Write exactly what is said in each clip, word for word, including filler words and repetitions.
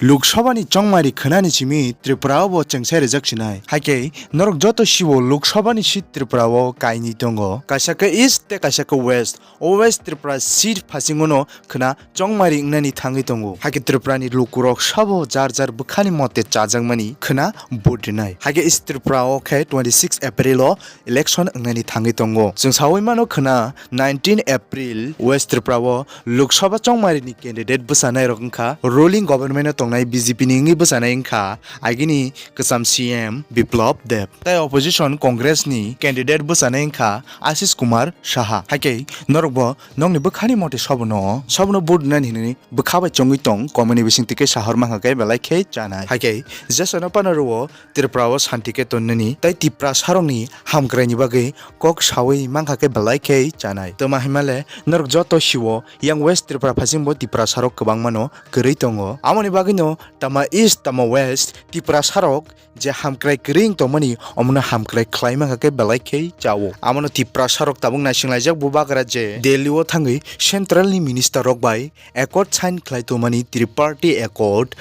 Lok Sabha ni chongmari khwnani simi Tripura o bo chengsai rijak sinai. Haikhe norok joto sibo Lok Sabha ni seat Tripura o kainwi tongo. Kaisa khe East tei kaisa khe West. O West Tripura seat phasingo no khwna chongmari wngnani thangwi tongo. Haikhe Tripura ni lukurok sabo jar jar bwkhani mote chajakmani khwna vote rinai. Haikhe East Tripura o khe twenty six April o election wngnani thangwi tongo. Chwng sawi mano khwna nineteen April West Tripura o Lok Sabha chongmari ni candidate bwsanairok wngkha ruling government o tongnai B J P ni wngwi bwsanai wngkha agini kwcham C M Biplab Deb tei opposition Congress ni candidate bwsanai wngkha Ashish Kumar Saha. Haikhe norok bo nokni bwkhani mote sobono, sobono vote rinani hinwi bwkha bai chongwi tong, komini bising tike sahor mankha khe belai khe chanai. Haikhe jesano panaro o Tripura o santi khe tonnani tei Tiprasarokni hamkraini bagwi kok sawi mankha khe belai khe chanai. Twma himale norok joto siwo yang West Tripura phaisingbo Tiprasarok kwbangmano kwrwi tongo. Amoni bagwino tama East tama West Tiprasarok je hamkrai kwrwi wng tongmani, omono hamkrai khlai mankha khe belai khe chao. Amono Tiprasarok tabuk naisinglaijak bubagra je Delhi o thangwi central ni minister rok bai accord sign khlai tongmani, Triparty Accord,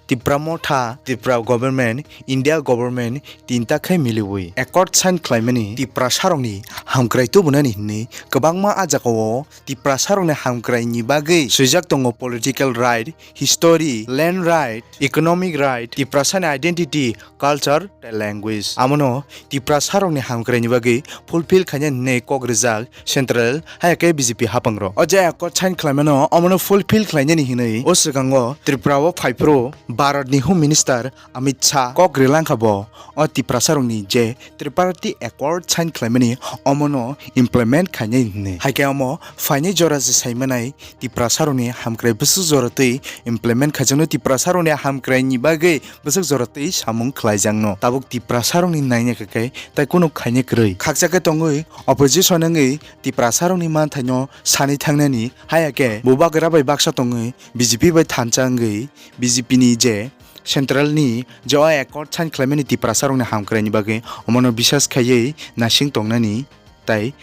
Tipra Motha, Tripura Government, India Government tinta khe miliwi accord sign khlaimani Tiprasarokni hamkrai tubunani hinwi kwbangma a jagao Tiprasarokni hamkraini bagwi swijak tongo political right, history, land right, economic right, Tiprasani identity, culture tei language. Amono Tiprasarokni hamkraini bagwi fulfill khainani hinwi kok rijak central, haya khe B J P haphangrok. O je accord sign khlaimano, omono fulfill khlainani hinwi o swkango Tripura o phaiphuru Bharatni Home Minister Amit Shah kok rilangkha bo o Tiprasarokni je Triparty Accord sign khlaimani omono implement khainai hinwi. Haikhe omo phainai jora se saimanai Tiprasarokni hamkrai bwswk jora twi implement khaijakno, Tiprasarokni hamkraini bagwi bwswk jora twi samung khlaijakno. Tabuk Tiprasarokni naina khe khe tai kunu khaina kwrwi. Khakcha khe tongwi opposition wngwi Tiprasarokni manthaino sanwi thangnani, haya khe bubagra bai baksa tongwi B J P bai thansa wngwi B J P ni je central ni je o accord sign khlaimani Tiprasarokni hamkraini bagwi omono bisas khaiwi naising tongnani tei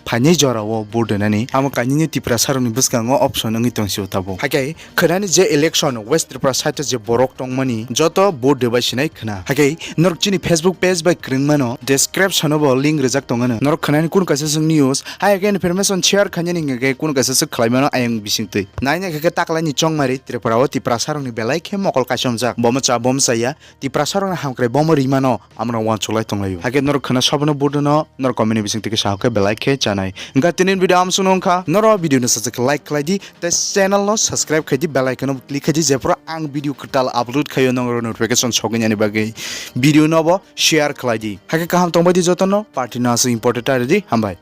phainai jorao vote rwnani, amo kainwino Tiprasarokni bwskango option wngwi tongsio tabuk. Haikhe khwnani je election West Tripura side o je borok tongmani joto vote rwbai sinai khwna. Haikhe norok chini Facebook page bai kwrwngmano, description o bo link rijak tongano. Norok khwnani kunu kaisa swk news, haikhe information share khainani hwnkhe kunu kaisa swk khlaimano ayang bisingtwi. Naina khe khe taklaini chongmari Tripura o Tiprasarokni belai khe mokol kaisomjak. Bomo cha, bomo chaya, Tiprasarokni hamkrai bomo rimano, amrok uansuk lai tonglaio. Haikhe norok khwna sobono vote rwno, norok comment ni bisingtwi khe sahok khe belai khe chanai. Hwnkha tini video amsukno wngkha, norok video no sajak like khlai di, tei channel no subscribe khai di, bell icon no click khai di, jephru ang video kwtal upload khaio norok notification sogwini bagwi video no bo share khlai di. Haikhe kaham tongbai di jotono, party no aswk important ta rw di, hambai.